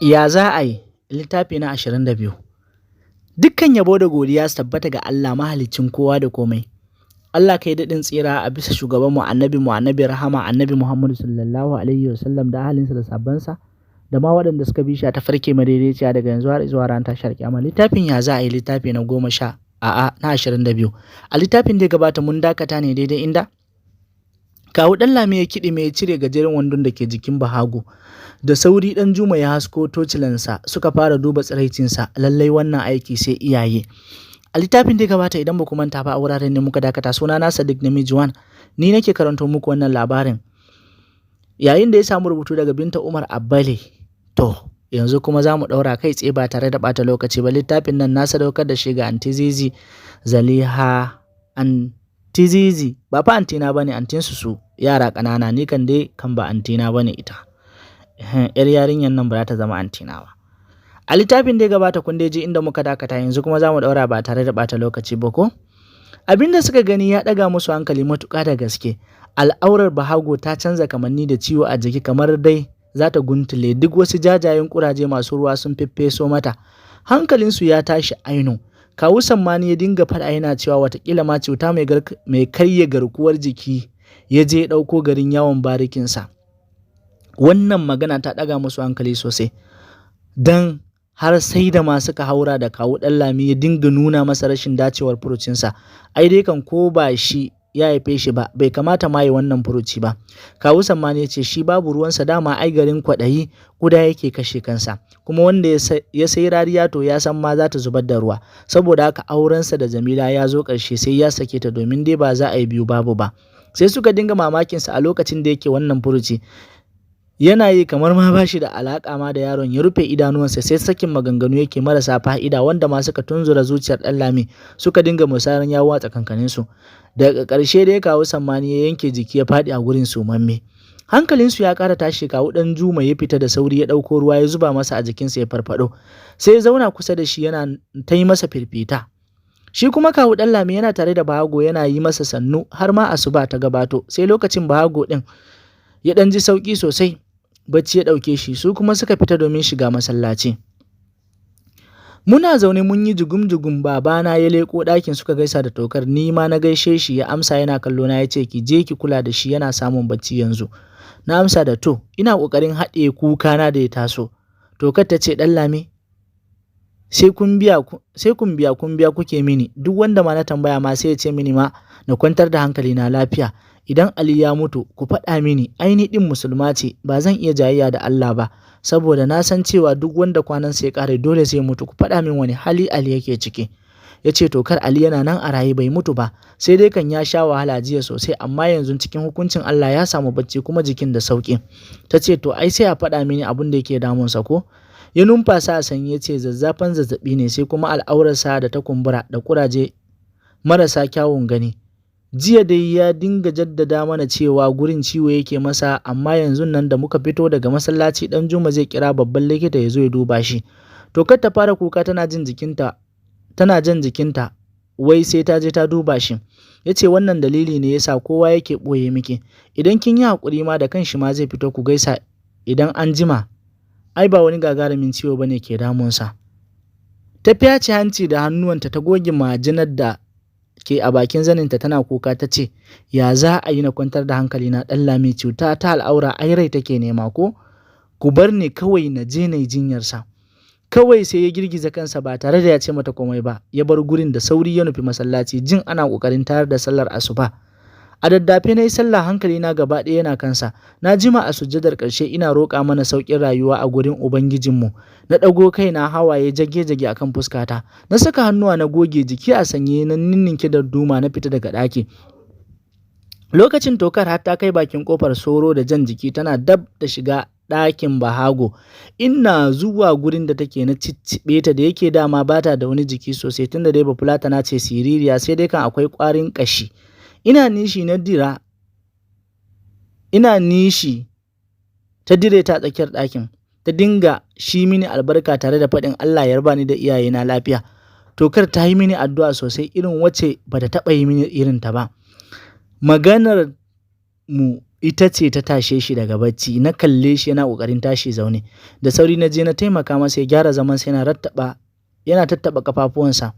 Ya za a yi? Littafi na 22. Dukkan yabo da godiya su tabbata ga Allah, mahaliccin kowa da komai. Allah, kai daɗin tsira a bisa shugabanmu, annabi mu, annabi rahama, Annabi Muhammadu sallallahu alaihi wasallam, da ahalinsa da sahabbansa, da ma waɗanda suka bi shi a tafarki madaidaiciya daga yanzu har zuwa ran tashar kiyama. Littafin Ya za a yi, littafi na goma sha, a'a, na 22. A littafin da ya gabata, mun dakata ne daidai inda kawu ɗan Lami ya kiɗi mai cire gajeren wandon da ke jikin Bahago. Da sauri ɗan Juma ya hasko tocilansa, suka fara duba tsiraicinsa. Lallai wannan aiki sai iyaye. A littafin da ya gabata, idan ba ku manta ba, a wuraren ne muka dakata. Suna na Sadiq Namiji One, ni nake karanto muku wannan labarin. Yayin da ya samu rubutu daga Binta Umar Abbale. To, yanzu kuma za mu ɗaura kai tsaye ba tare da ɓata lokaci ba. Littafin nan na sadaukar da shi ga Anti Zizi Zaliha. Anti Zizi ba fa antina ba ne, antinsu su yara ƙanana. Ni kan dai kan ba antina ba ne ita. Yar yarinyar nan ba za ta zama antina ba. A littafin da ya gabata, kun dai ji inda muka dakata. Yanzu kuma za mu ɗaura ba tare da ɓata lokaci ba ko? Abin da suka gani ya ɗaga musu hankali matuƙa da gaske. Al'aurar Bahago ta canza kamanni da ciwo a jiki kamar dai za ta guntule, duk wasu jajayen ƙuraje masu ruwa sun feffeso mata. Hankalinsu ya tashi aino. Kawu Sammani ya dinga faɗa yana cewa watakila ma cuta mai karya garkuwar jiki ya je ɗauko garin yawon barikinsa. Wannan magana ta ɗaga musu hankali sosai. Don har sai da ma suka haura da kawu ɗan Lami, ya dinga nuna masa rashin dacewar furucinsa. Ai dai kan ko ba shi ya haife shi ba, bai kamata ma yi wannan furuci ba. Kawu Sammani ya ce shi babu ruwansa, dama ai garin kwaɗayi kuda yake kashe kansa. Kuma wanda ya sai rariya, to ya san ma za ta zubar da ruwa. Saboda haka aurensa da Jamila ya zo ƙarshe, sai ya sake ta, domin dai ba za a yi biyu babu ba. Sai suka dinga mamakinsa a lokacin da yake wannan furuci. Yana yi kamar ma ba shi da alaƙa ma da yaron, ya rufe idanuwansa sai sakin maganganu yake marasa fa'ida, wanda ma suka tunzura zuciyar ɗan Lami, suka dinga musayan yawu a tsakankaninsu. Daga ƙarshe dai kawu Sammani ya yanke jiki, ya faɗi a gurin sumamme. Hankalinsu ya ƙara tashi. Kawu ɗan Juma ya fita da sauri, ya ɗauko ruwa ya zuba masa a jikinsa, ya farfaɗo. Sai ya zauna kusa da shi yana ta yi masa firfita. Shi kuma kawu ɗan Lami yana tare da Bahago, yana yi masa sannu har ma asuba ta gabato. Sai lokacin Bahago ɗin ya ɗan ji sauƙi sosai. Bacci ya ɗauke shi, su kuma suka fita domin shiga masallaci. Muna zaune mun yi jugum-jugum, babana ya leƙo ɗakin, suka gaisa da Tokar, ni ma na gaishe shi, ya amsa yana kallo na, ya ce, "Ki je ki kula da shi, yana samun bacci yanzu." Na amsa da to, ina ƙoƙarin haɗe kukana da ya taso. Tokar ta ce, "Ɗan Lami, sai kun biya sai kun biya kun biya kuke mini. Duk wanda ma na tambaya ma sai ya ce mini ma na kwantar da hankali na lafiya. Idan Ali ya mutu, ku faɗa mini. Ai ni ɗin musulma ce, ba zan iya jayayya da Allah ba, saboda na san cewa duk wanda kwanansa ya ƙare dole sai mutu. Ku faɗa min wani hali Ali yake ciki." Ya ce, "Tokar, Ali yana nan a raye, bai mutu ba, sai dai kan ya sha wahala jiya sosai, amma yanzu cikin hukuncin Allah ya samu bacci, kuma jikin da sauƙi." Ta ce, "To, ai sai a faɗa mini abin da yake damunsa ko?" Ya numfasa a sanye, ya ce, "Zazzafan zazzaɓi ne, sai kuma al'aurarsa da ta kumbura da ƙuraje marasa kyawun gani. Jiya dai ya dinga jaddada mana cewa gurin ciwo yake masa, amma yanzu nan da muka fito daga masallaci, dan Juma zai kira babban likita ya zo ya duba shi." Tokar ta fara kuka tana jan jikinta, wai sai ta je ta duba shi. Ya ce, "Wannan dalili ne yasa kowa yake ɓoye miki. Idan kin yi haƙuri ma, da kanshi ma zai fito ku gaisa idan an jima. Ai ba wani gagarumin ciwo bane ke damunsa." Ta fyace hanci da hannuwanta, ta goge majinar da ke a bakin zaninta, tana kuka ta ce, "Ya za a yi na kwantar da hankali na, ɗan Lami? Cuta ta al'aura ai rai take nema ko? Ku bar ni kawai na je na yi jinyarsa." Kawai sai ya girgiza kansa ba tare da ya ce mata komai ba, ya bar gurin da sauri, ya nufi masallaci, jin ana ƙoƙarin tayar da sallar asuba. A daddafe na yi sallah, hankali na gaba ɗaya yana kansa. Na jima a sujjadar ƙarshe ina roƙa mana sauƙin rayuwa a gurin Ubangijinmu. Na ɗago kaina, hawaye jage-jage akan fuskata. Na saka hannuwa na goge, jiki a sanye na ninninke da duma na fita daga ɗaki. Lokacin Tokar har ta kai bakin kofar soro da jan jiki, tana dab da shiga ɗakin Bahago. Ina zuwa gurin da take na cicciɓe ta, da yake dama bata da wani jiki sosai, tunda dai bafulatana ce siririya, sai dai kan akwai ƙwarin ƙashi. Ina nishi na dira, ina nishi ta dire ta tsakiyar ɗakin, ta dinga shi mini albarka tare da faɗin Allah ya raba ni da iyayena lafiya. Tokar ta yi mini addu'a sosai, irin wacce bata taɓa yi mini irin ta ba. Maganar mu Ita ce ta tashe shi daga bacci. Na kalle shi yana ƙoƙarin tashi zaune. Da sauri na je na taimaka masa ya gyara zamansa, yana rattaba, yana tattaɓa kafafuwansa.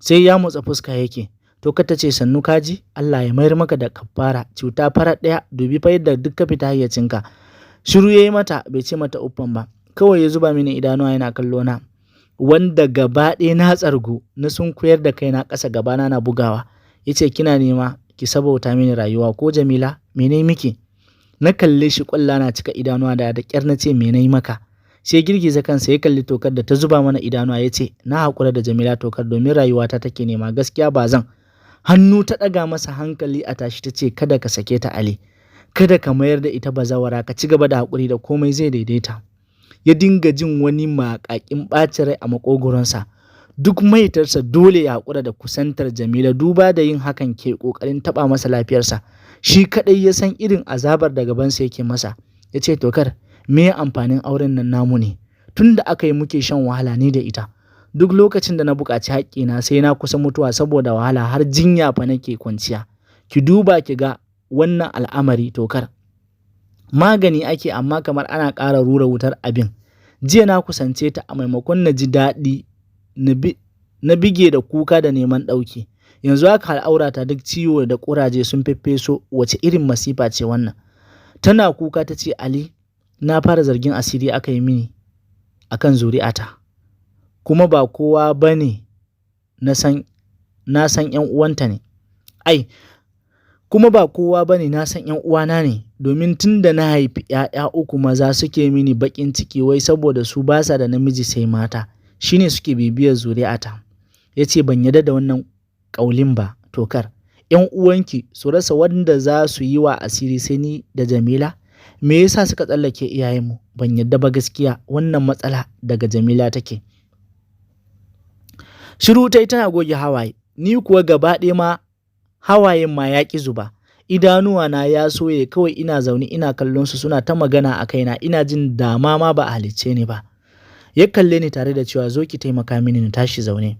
Sai ya motsa fuska yake. Tokar ta ce, "Sannu kaji, Allah ya mayar maka da kafara, cuta farar ɗaya, dubi fa yadda duk ka fita hayyacinka." Shiru ya yi mata, bai ce mata uffan ba. Kawai ya zuba mini idanuwa yana kallo na. Wanda gaba ɗaya na tsargu, na sunkuyar da kaina ƙasa, gabana na bugawa. Ya ce, "Kina nema ki sabauta mini rayuwa ko, Jamila? Mene miki?" Na kalle shi, ƙwalla na cika idanuwa, da ƙyar na ce, "Me nayi maka?" Sai girgiza kansa, ya kalli Tokar da ta zuba mana idanuwa, ya ce, "Na haƙura da Jamila, Tokar, domin rayuwata take nema. Gaskiya ba zan." Hannu ta ɗaga masa, hankali a tashi ta ce, "Kada ka sake ta, Ali. Kada ka mayar da ita bazawara. Ka ci gaba da haƙuri da komai, zai daidaita." Ya dinga jin wani maƙaƙin ɓacin rai a maƙogoronsa. Duk maitarsa dole ya haƙura da kusantar Jamila, duba da yin hakan ke ƙoƙarin taɓa masa lafiyarsa. Shi kaɗai ya san irin azabar da gabansa yake masa. Ya ce, "Tokar, me amfanin auren nan namu ne? Tun da aka yi muke shan wahala ni da ita. Duk lokacin da na buƙaci haƙƙina sai na kusa mutuwa saboda wahala, har jinya fa nake kwanciya. Ki duba ki ga wannan al'amari, Tokar. Magani ake amma kamar ana ƙara rura wutar abin. Jiya na kusance ta, a maimakon na ji daɗi na bige da kuka da neman ɗauki. Yanzu haka al'aurata duk ciwo da ƙuraje sun feffeso. Wace irin masifa ce wannan?" Tana kuka ta ce, "Ali, na fara zargin asiri aka yi mini akan zuri'ata. Kuma ba kowa ba ne na san, na san ‘yan uwanta ne. Ai, kuma ba kowa ba ne, na san ‘yan uwana ne, domin tun da na haifi ‘ya'ya uku maza suke mini baƙin ciki, wai saboda su ba sa da namiji sai mata, shine suke bibiyar zuri'ata." Ya ce, "Ban yarda da wannan ƙaulin ba, Tokar. ‘Yan uwanki su rasa wanda za su yi wa asiri sai ni da Jamila? Me yasa suka tsallake iyayenmu? Ban yarda ba gaskiya, wannan matsala daga Jamila take." Shiru tai tana goge hawaye, ni kuwa gaba ɗaya ma hawayen ma ya ƙi zuba. Idanuwa na ya soye, kawai ina zaune ina kallon su suna ta magana a kaina, ina jin dama ma ba a halicce ni ba. Ya kalle ni tare da cewa, "Zo ki taimaka mini na tashi zaune."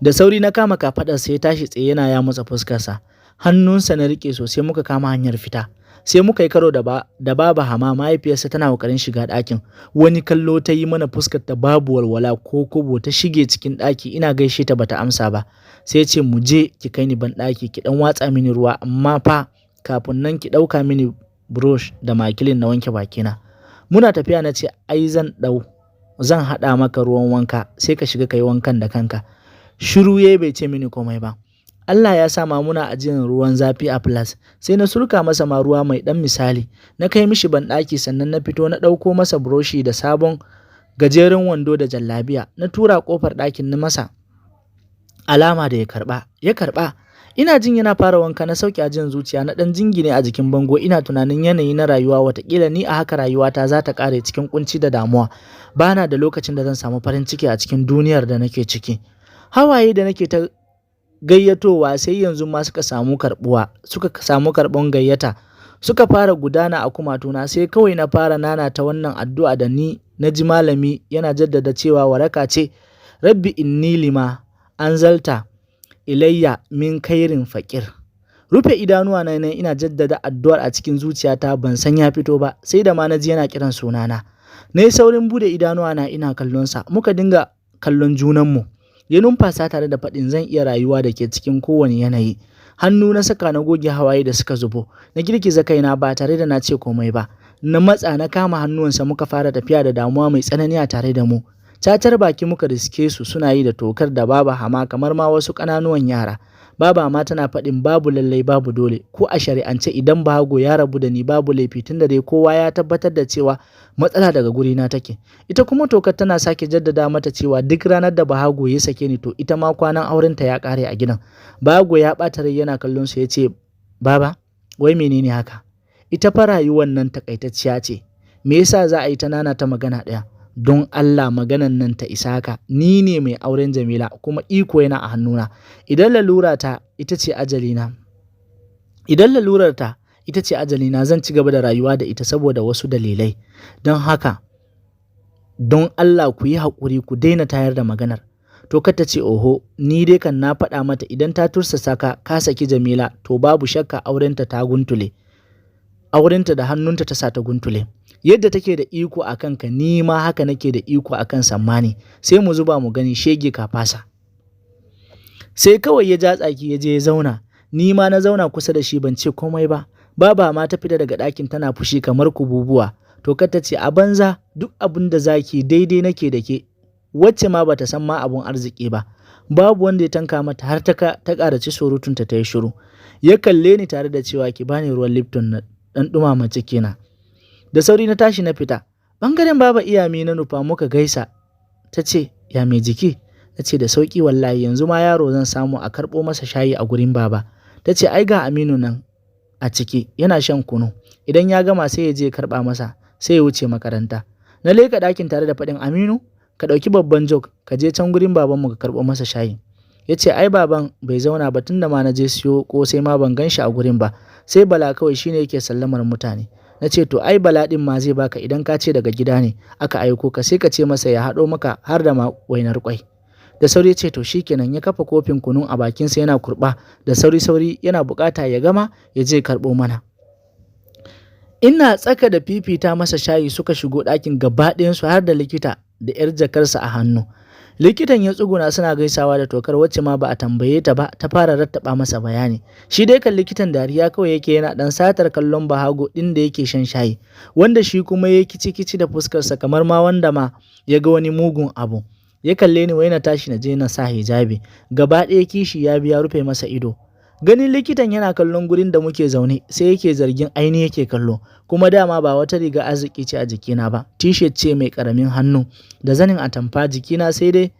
Da sauri na kama kafaɗarsa, ya tashi tsaye yana yamutsa fuskarsa. Hannunsa na riƙe sosai muka kama hanyar fita. Sai muka yi karo da Baba Hama, mahaifiyarsa, tana ƙoƙarin shiga ɗakin. Wani kallo ta yi mana, fuskar ta babu walwala ko kobo, ta shige cikin ɗaki. Ina gaishe ta bata amsa ba. Sai ce, "Mu je ki kai ni banɗaki ki ɗan watsa mini ruwa, amma fa kafin nan ki ɗauka mini brush da makilin na wanke bakina." Muna tafiya na ce, "Ai zan ɗau zan haɗa maka ruwan wanka, sai ka shiga ka yi wankan da kanka." Shiru yayi, bai ce mini komai ba. Allah ya sa ma muna ajiyar ruwan zafi a flask, sai na surka masa ma ruwa mai ɗan misali. Na kai mishi banɗaki, sannan na fito na ɗauko masa buroshi da sabon gajeren wando da jallabiya. Na tura ƙofar ɗakin, na masa alama da ya karɓa. Ya karɓa. Ina jin yana fara wanka na sauke ajiyar zuciya, na ɗan jingine a jikin bango ina tunanin yanayi na rayuwa. Watakila ni a haka rayuwata za ta ƙare cikin kunci da damuwa. Bana da lokacin da zan samu farin ciki a cikin duniyar da nake ciki. Hawaye da nake ta gayyatowa sai yanzu ma suka samu karɓuwa, suka samu karɓan gayyata. Suka fara gudana a kumatuna. Sai kawai na fara nana ta wannan addu'a da ni na ji malami yana jaddada cewa waraka ce. "Rabbi inni lima anzalta ilayya min khairin faqir." Rufe idanuwa na ina jaddada addu'ar a cikin zuciyata, ban san ya fito ba sai da ma na ji yana kiran sunana. Na yi saurin bude idanuwa na ina kallon sa. Muka dinga kallon junanmu. Ya numfasa tare da faɗin, "Zan iya rayuwa da ke cikin kowane yanayi." Hannu na saka na goge hawaye da suka zubo. Na girgiza kaina ba tare da na ce komai ba. Na matsa na kama hannuwansa, muka fara tafiya da damuwa mai tsanani a tare da mu. Cacar baki muka riske su suna yi da Tokar da Baba Hama kamar ma wasu ƙananuwan yara. Baba Hama tana faɗin, "Babu lallai babu dole, ko a shari'ance idan Bahago ya rabu da ni babu laifi, tunda dai kowa ya tabbatar da cewa matsala daga gurina take." Ita kuma Tokar tana sake jaddada mata cewa duk ranar da Bahago ya sake ni, to ita ma kwanan aurenta ya ƙare a gidan. Bahago ya ɓata rai yana kallon su, ya ce, "Baba, wai menene haka? Ita fa rayuwar nan takaitacciya ce. Me yasa za a yi ta nana ta magana ɗaya? Don Allah maganan nan ta isa haka. Ni ne mai auren Jamila kuma iko yana a hannuna. Idan lalura ta ita ce ajalina, idan lalurar ta ita ce ajalina, zan ci gaba da rayuwa da ita saboda wasu dalilai. Don haka don Allah ku yi haƙuri ku daina tayar da maganar." To ta ce, "Oho, ni dai kan na faɗa mata idan ta tursasa ka ka saki Jamila, to babu shakka aurenta ta guntule." Aurenta da hannunta ta sa ta guntule. Yadda take da iko a kanka, ni ma haka nake da iko a kan Sammani. Sai mu zuba mu gani, shege ka fasa. Sai kawai ya ja tsaki ya je ya zauna. Ni ma na zauna kusa da shi, ban ce komai ba. Baba ma ta fita daga ɗakin tana fushi kamar kububuwa. Tokar ta ce, "A banza, duk abin da zaki daidai nake da ke, wacce ma bata san ma abun arziki ba." Babu wanda ya tanka mata har ta ƙaraci surutunta ta yi shiru. Ya kalle ni tare da cewa, "Ki bani ruwan Lipton na ɗan ɗumama cikina." Da sauri na tashi na fita. Ɓangaren Baba Iyami na nufa, muka gaisa. Ta ce, "Ya mai jiki?" Na ce, "Da sauƙi wallahi, yanzu ma yaro zan samu a karɓo masa shayi a gurin Baba." Ta ce, "Ai ga Aminu nan a ciki yana shan kunu, idan ya gama sai ya je karɓa masa, sai ya wuce makaranta." Na leka ɗakin tare da faɗin, "Aminu, ka ɗauki babban jog ka je can gurin babanmu ka karɓo masa shayi." Ya ce, "Ai baban bai zauna ba, tunda ma na je siyo ko sai ma ban gan shi a gurin ba, sai Bala kawai shine yake sallamar mutane." Na ce, "To ai Bala ɗin ma zai baka idan ka ce daga gida ne aka aiko ka, sai ka ce masa ya haɗo maka har da ma wainar kwai." Da sauri ya ce, "To shikenan." Ya kafa kofin kunun a bakinsa yana kurɓa da sauri sauri, yana bukata ya gama ya je karɓo mana. Ina tsaka da fifita masa shayi suka shigo ɗakin gaba ɗayansu, har da likita da 'yar jakarsa a hannu. Likitan ya tsuguna suna gaisawa da Tokar, wacce ma ba a tambaye ta ba ta fara rattaba masa bayani. Shi dai kan likitan dariya kawai yake, yana dan satar kallon Bahago ɗin da yake shan shayi, wanda shi kuma ya kici kici da fuskarsa kamar ma wanda ma ya ga wani mugun abu. Ya kalle ni wai na tashi na je na sa hijabi. Gaba ɗaya kishi ya biya rufe masa ido. Ganin likitan yana kallon gurin da muke zaune, sai yake zargin aini yake kallo, kuma dama ba wata riga arziki ce a jikina ba, t-shirt ce mai karamin hannu da zanin atamfa jikina. Sai dai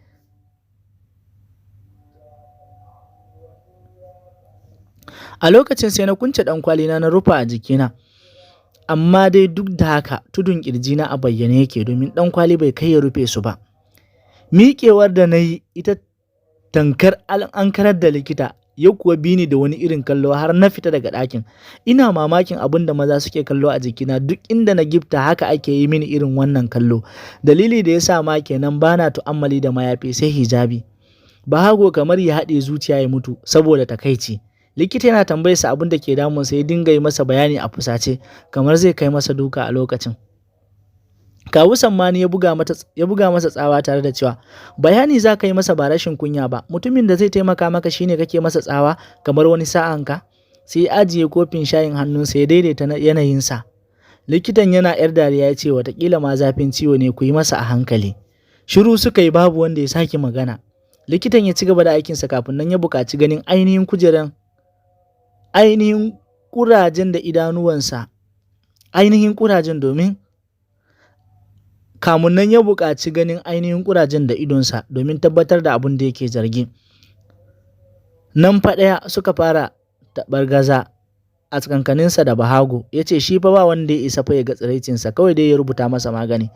a lokacin sai na kunce dan kwalina na rufa a jikina, amma dai duk da haka tudun kirjina a bayyane yake, domin dan kwali bai kai ya rufe su ba. Miƙewar da na yi ita tankar an karar da likita, ya kuwa bi ni da wani irin kallo har na fita daga ɗakin. Ina mamakin abin da maza suke kallo a jikina, duk inda na gifta haka ake yi mini irin wannan kallo. Dalili da ya sa ma kenan bana tu'ammali da mayafi sai hijabi. Bahago kamar ya haɗe zuciya ya mutu saboda takaici. Likita yana tambayarsa abin da ke damunsa, ya dinga yi masa bayani a fusace kamar zai kai masa duka a lokacin. Kawu Sammani ya buga masa tsawa tare da cewa, "Bayani za ka yi masa ba rashin kunya ba, mutumin da zai taimaka maka shine kake masa tsawa kamar wani sa'anka." Sai ya ajiye kofin shayin hannunsa ya daidaita yanayinsa. Likitan yana yar dariya ya ce, "Watakila ma zafin ciwo ne, ku yi masa a hankali." Shiru suka yi, babu wanda ya sake magana. Likitan ya ci gaba da aikinsa, kafin nan ya buƙaci ganin ainihin kujeran, ainihin ƙurajen da idanuwansa, ainihin ƙurajen, domin kamun nan ya buƙaci ganin ainihin ƙurajen da idonsa domin tabbatar da abin da yake zargi. Nan fa ɗaya suka fara taɓargaza a tsakankaninsa da Bahago, ya ce shi fa ba wanda ya isa fa ya ga tsiraicinsa, kawai dai ya rubuta masa magani.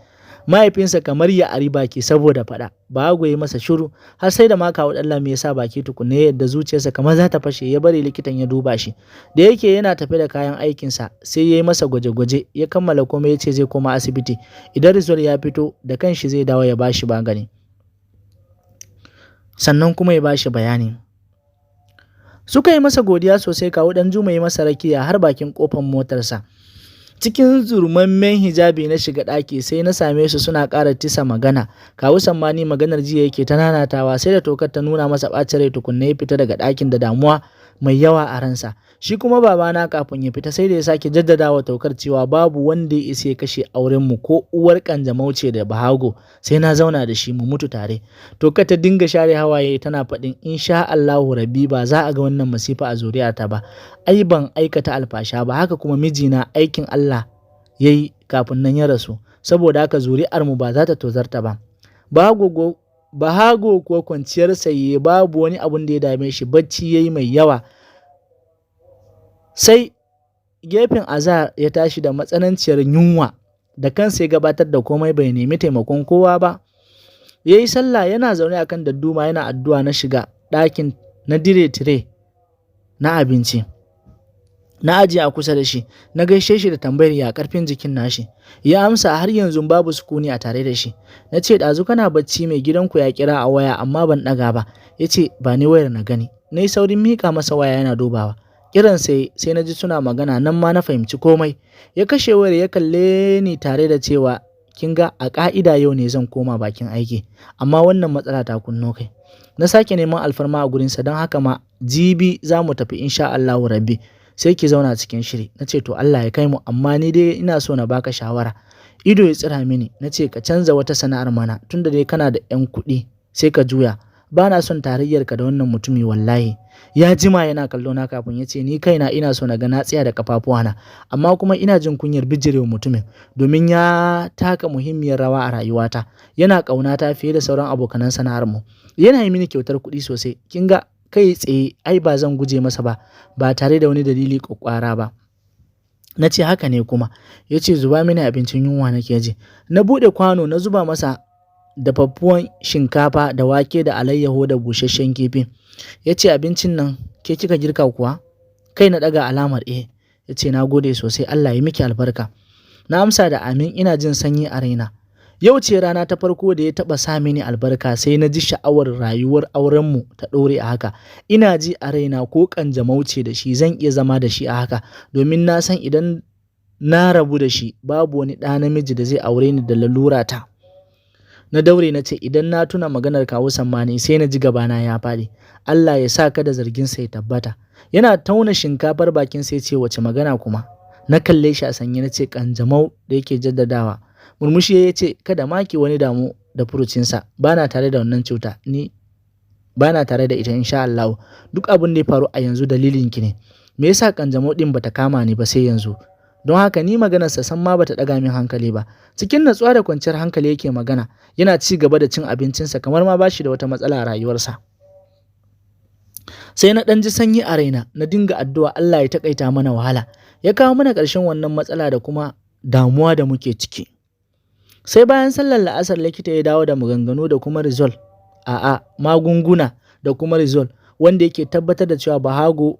Mahaifinsa kamar ya ari baki saboda faɗa. Bahago ya masa shiru har sai da ma kawu Ɗanlami ya sa baki tukunna yadda zuciyarsa kamar za ta fashe ya bari likitan ya duba shi. Da yake yana tafe da kayan aikinsa, sai ya yi masa gwaje-gwaje, ya kammala komai, ya ce zai koma asibiti. Idan result ya fito da kanshi zai dawo ya bashi magani, sannan kuma ya bashi bayani. Suka yi masa godiya sosai, kawu Ɗanjuma ya masa rakiya har bakin kofar motarsa. Cikin zurmammen hijabi na shiga ɗaki, sai na same su suna ƙara tisa magana. Kawu Sammani maganar jiya yake ta nanatawa, sai da Tokar ta nuna masa ɓacin rai tukunna ya fita daga ɗakin da damuwa mai yawa a ransa. Shi kuma babana kafin ya fita sai da ya sake jaddadawa Tokar cewa babu wanda ya isa ya kashe auren mu, ko uwar kanjamau ce da Bahago, sai na zauna da shi mu mutu tare. Tokar ta dinga share hawaye tana faɗin, "Insha Allahu Rabbi ba za a ga wannan masifa a zuriyata ba. Ai ban aikata alfasha ba, haka kuma mijina aikin Allah yayi kafin nan ya rasu, saboda haka zuri'ar mu ba za ta tozarta ba." Bahago kuwa kwanciyar saye babu wani abun da ya dame shi, bacci yayi mai yawa. Sai gefen azahar ya tashi da matsananciyar yunwa, da kansa ya gabatar da komai, bai nemi taimakon kowa ba. Ya yi sallah yana zaune akan dadduma yana addu'a. Na shiga ɗakin na dire tire na abinci, na ajiye a kusa da shi, na gaishe shi da tambayar ya karfin jikin nashi. Ya amsa har yanzu babu sukuni a tare da shi. Na ce, "Ɗazu kana bacci mai gidanku ya kira a waya, amma ban ɗaga ba." Ya ce, "Ba ni wayar na gani." Na yi saurin miƙa masa waya yana dubawa. Kiran sai na ji suna magana, nan ma na fahimci komai. Ya kashe wayar, ya kalle ni tare da cewa, "Kin ga, a ka'ida yau ne zan koma bakin aiki, amma wannan matsala ta kunno kai. Na sake neman alfarma a gurinsa, don haka ma jibi za mu tafi, insha Allahu Rabbi. Sai ki zauna cikin shiri." Na ce, "To, Allah ya kai mu, amma ni dai ina so na baka shawara." Ido ya tsira mini. Na ce, "Ka canza wata sana'ar mana, tunda dai kana da 'yan kuɗi, sai ka juya. Ba na son tarayyarka da wannan mutumi wallahi." Ya jima yana kallo na kafin ya ce, "Ni kaina ina so na ga na tsaya da kafafuwana, amma kuma ina jin kunyar bijirewa mutumin, domin ya taka muhimmiyar rawa a rayuwata. Yana ƙaunata fiye da sauran abokanan sana'ar mu. Yana yi mini kyautar kuɗi sosai. Kin ga, kai tsaye ai ba zan guje masa ba, ba tare da wani dalili ƙwaƙƙwara ba." Na ce, "Haka ne kuma." Ya ce, "Zuba mini abincin, yunwa nake ji." Na buɗe kwano na zuba masa dafaffuwan shinkafa da wake da alayyaho da busasshen kifi. Ya ce, "Abincin nan ke kika girka kuwa?" Kai na ɗaga alamar eh. Ya ce, "Na gode sosai, Allah ya miki albarka." Na amsa da amin, ina jin sanyi a raina. Yau ce rana ta farko da ya taɓa sa mini albarka, sai na ji sha'awar rayuwar aurenmu ta ɗore a haka. Ina ji a raina ko ƙanjamau ce da shi, zan iya zama da shi a haka, domin na san idan na rabu da shi, babu wani ɗa namiji da zai aure ni da lalura ta. Na daure na ce, "Idan na tuna maganar kawu Sammani, sai na ji gabana ya faɗi. Allah ya sa kada zargin sa ya tabbata." Yana tauna shinkafar bakin sai ce, "Wace magana kuma?" Na kalle shi a sanye na ce, "Kanjamau da yake jaddadawa." Murmushi ya ce, "Kada ma ki wani damu da furucinsa, bana tare da wannan cuta, ni bana tare da ita, insha Allah. Duk abin da ya faru a yanzu dalilin ki ne. Me yasa kanjamau din bata kama ni ba sai yanzu?" Don haka ni maganarsa san ma bata ɗaga min hankali ba. Cikin natsuwa da kwanciyar hankali yake magana, yana ci gaba da cin abincinsa kamar ma bashi da wata matsala a rayuwarsa. Sai na ɗan ji sanyi a raina, na dinga addu'a Allah ya taƙaita mana wahala, ya kawo mana ƙarshen wannan matsala da kuma damuwa da muke ciki. Sai bayan sallar la'asar likita ya dawo da maganganu da kuma result, a'a, magunguna da kuma result, wanda yake tabbatar da cewa Bahago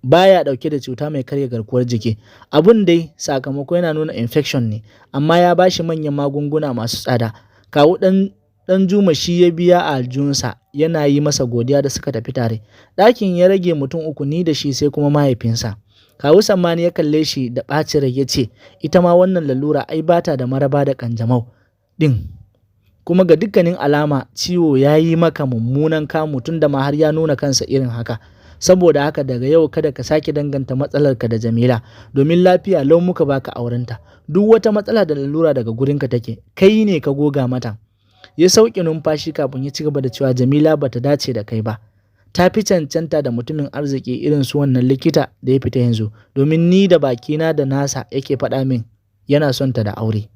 baya dauke da cuta mai karya garkuwar jiki. Abun dai sakamako yana nuna infection ne, amma ya bashi manyan magunguna masu tsada. Kawu dan Juma shi ya biya a aljihunsa, yana yi masa godiya da suka tafi tare. Ɗakin ya rage mutum uku, ni da shi sai kuma mahaifinsa. Kawu Sammani ya kalle shi da ɓacin rai ya ce, "Ita ma wannan lalura ai bata da maraba da kanjamau ɗin. Kuma ga dukkanin alama ciwo ya yi maka mummunan kamu, tun da ma har ya nuna kansa irin haka. Saboda haka daga yau kada ka sake danganta matsalarka da Jamila, domin lafiya lau muka baka aurenta. Duk wata matsala da lalura daga gurinka take, kai ne ka goga mata." Ya sauke numfashi kafin ya ci gaba da cewa, "Jamila bata dace da kai ba. Ta fi cancanta da mutumin arziki irin su wannan likita da ya fita yanzu, domin ni da bakina da nasa yake faɗa min yana son ta da aure.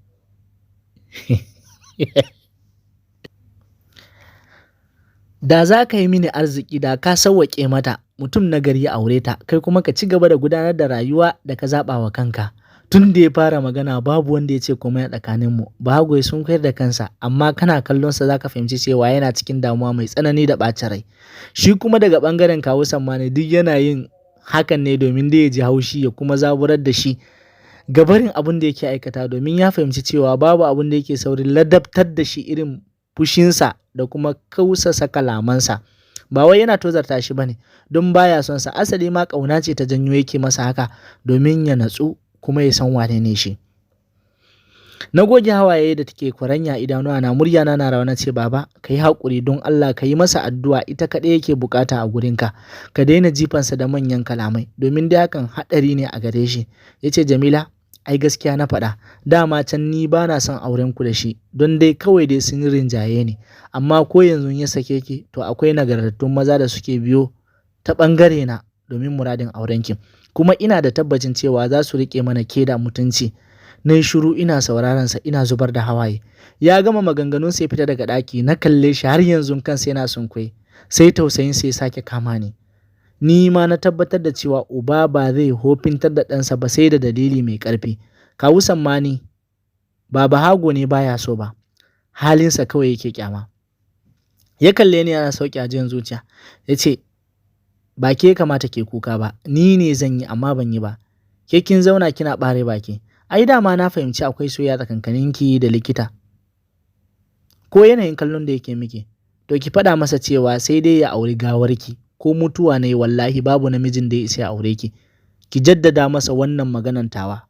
Da za ka yi mini arziki, da ka sawwaƙe mata mutum na gari ya aure ta, kai kuma ka ci gaba da gudanar da rayuwa da ka zaɓa wa kanka." Tun da ya fara magana babu wanda ya ce komai a tsakaninmu. Bahago ya sunkuyar da kansa, amma kana kallonsa za ka fahimci cewa yana cikin damuwa mai tsanani da ɓacin rai. Shi kuma daga ɓangaren kawu Sammani, duk yana yin hakan ne domin da ya ji haushi ya kuma zaburar da shi gabarin abin da yake aikata, domin ya fahimci cewa babu abin da yake saurin ladabtar da shi irin fushinsa da kuma kausasa kalamansa. Ba wai yana tozarta shi bane don baya son sa, asali ma ƙauna ce ta janyo yake masa haka, domin ya natsu kuma ya san wane ne shi. Na goge hawaye da take kwaranya idanuwa na, murya na na rawa, na ce, "Baba, ka yi haƙuri don Allah, ka yi masa addu'a, ita kaɗai yake bukata a gurinka. Ka daina jifansa da manyan kalamai, domin dai hakan haɗari ne a gare shi." Ya ce, "Jamila, ai gaskiya na faɗa. Dama can ni ba na son auren ku da shi, don dai kawai dai sun rinjaye ni. Amma ko yanzu ya sake ki, to akwai nagartattun maza da suke biyo ta ɓangare na domin muradin aurenki. Kuma ina da tabbacin cewa za su riƙe mana ke da mutunci." Na yi shiru ina sauraron sa, ina zubar da hawaye. Ya gama maganganun sai fita daga ɗaki. Na kalle shi, har yanzu kansa yana sunkuye. Sai tausayin sai sake kama ni. Ni ma na tabbatar da cewa uba ba zai hofintar da ɗansa ba sai da dalili mai ƙarfi. Kawu Sammani ba Bahago ne baya so ba, halinsa kawai yake kyama. Ya kalle ni yana sauƙi ajiyan zuciya. Ya ce, "Ba ke kamata ke kuka ba, ni ne zan yi, amma ban yi ba. Ke kin zauna kina ɓare baki. Ai dama na fahimci akwai soyayya tsakankaninki da likita. Ko yanayin kallon da yake miki, to ki faɗa masa cewa sai dai ya auri gawarki. Ko mutuwa ne, wallahi babu namijin da ya isa ya aure ki. Ki jaddada masa wannan maganan tawa.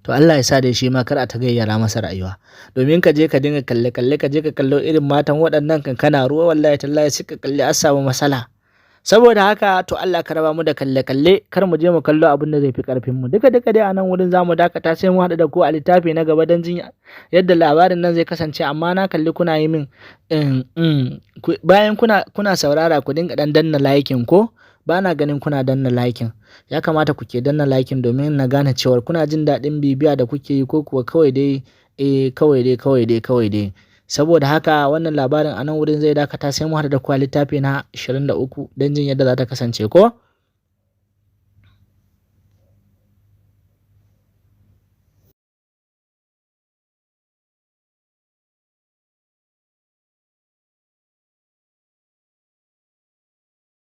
To Allah ya sa dai shi ma kar a ta gayyara masa rayuwa. Domin ka je ka dinga kalle kalle, ka je ka kallo irin matan waɗannan kan kana ruwa, wallahi tallahi suka kalli an samu matsala. Saboda haka, to Allah ka raba mu da kalle kalle, kar mu je mu kallo abin da zai fi karfin mu. Duka duka dai a nan wurin zamu dakata, sai mu haɗu da ku a littafi na gaba don jin yadda labarin nan zai kasance. Amma na kalli kuna yi min bayan kuna saurara, ku dinga dan danna liking, ko ba na ganin kuna danna liking. Ya kamata ku ke danna liking domin na gane cewar kuna jin daɗin bibiya da kuke yi, ko kuwa kawai dai kawai dai kawai dai kawai dai. Saboda haka wannan labarin a nan wurin zai dakata, sai mu haɗu da ku a littafi na 23 don jin yadda za ta kasance ko.